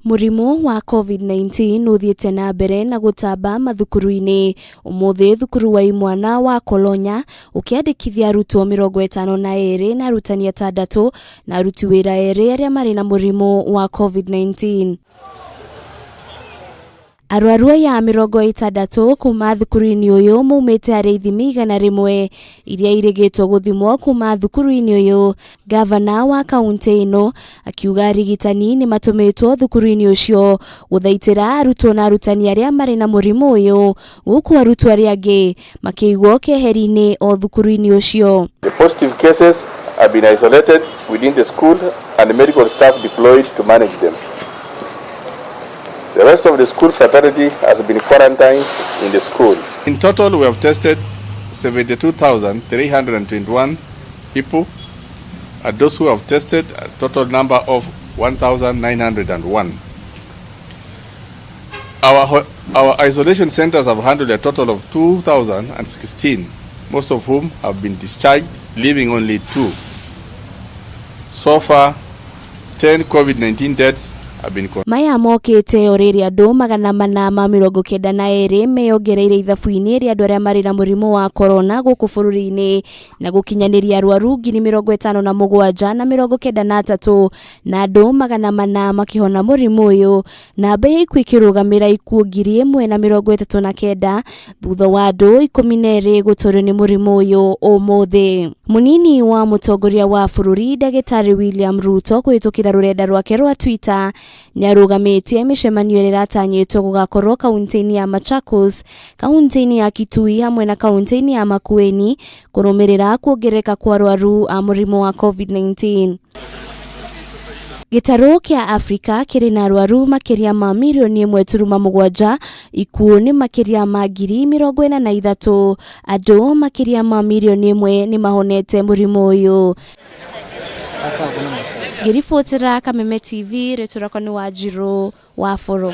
Mũrimũ wa Covid-19 ũthiĩte na mbere na gũtamba mathukuru-inĩ. Ũmũthĩ thukuru wa imwana wa Kolonya ũkĩandĩkithia arutwo 52 na arutani 6 na aruti wĩra 2 arĩa marĩ na mũrimũ wa Covid-19. Arwaru aya 60 kuma thukuru-inĩ ũyũ maumĩte harĩ ithimi 100 iria irĩgĩtwo gũthimwo kuma thukuru-inĩ ũyũ. Gavana wa kauntĩ ĩno akiuga arigitani nĩ matũmĩtwo thukuru-inĩ ũcio gũthaitĩra arutwo na arutani arĩa marĩ na mũrimũ ũyũ, gũkũ arutwo arĩa angĩ makĩigwo keheri-inĩ o thukuru-inĩ ũcio. The positive cases have been isolated within the school and the medical staff deployed to manage them. The rest of the school fraternity has been quarantined in the school. In total, we have tested 72,321 people, and those who have tested, a total number of 1,901. Our isolation centers have handled a total of 2,016, most of whom have been discharged, leaving only 2. So far, 10 COVID-19 deaths have been confirmed. Maya mokĩte o rĩrĩ andũ 492 meyongereire ithabu-inĩ rĩa andũ arĩa marĩ na mũrimũ wa corona gũkũ bũrũri-inĩ na gũkinyanĩria arwaru 57,093 na andũ 400 makĩhona mũrimũ ũyũ. Namba ya ikuũ ĩkĩrũgamĩra ikuũ 1,039 thutha wa andũ 12 gũtũrio nĩ mũrimũ ũyũ ũmũthĩ. Mũnini wa mũtongoria wa bũrũri Ndagĩtarĩ William Ruto kũhĩtũkĩra rũrenda rwake rwa Twitter nĩarũgamĩtie mĩcemanio ĩrĩa ĩratanyĩtwo gũgakorwo kaunti-inĩ ya Machakos, kaunti-inĩ ya Kitui hamwe na kaunti-inĩ ya Makueni kũrũmĩrĩra kuongerereka kwa arwaru a mũrimũ wa COVID-19. Gĩtarũ kĩa Afrika kĩrĩ na arwaru makĩria ma mirioni 1.7, ikuũ nĩ makĩria ma 43,000, andũ makĩria ma mirioni 1 nĩ mahonete mũrimũ ũyũ. Ngĩribotera Kameme TV, rĩtwa rĩakwa nĩ Wanjirũ wa Boro.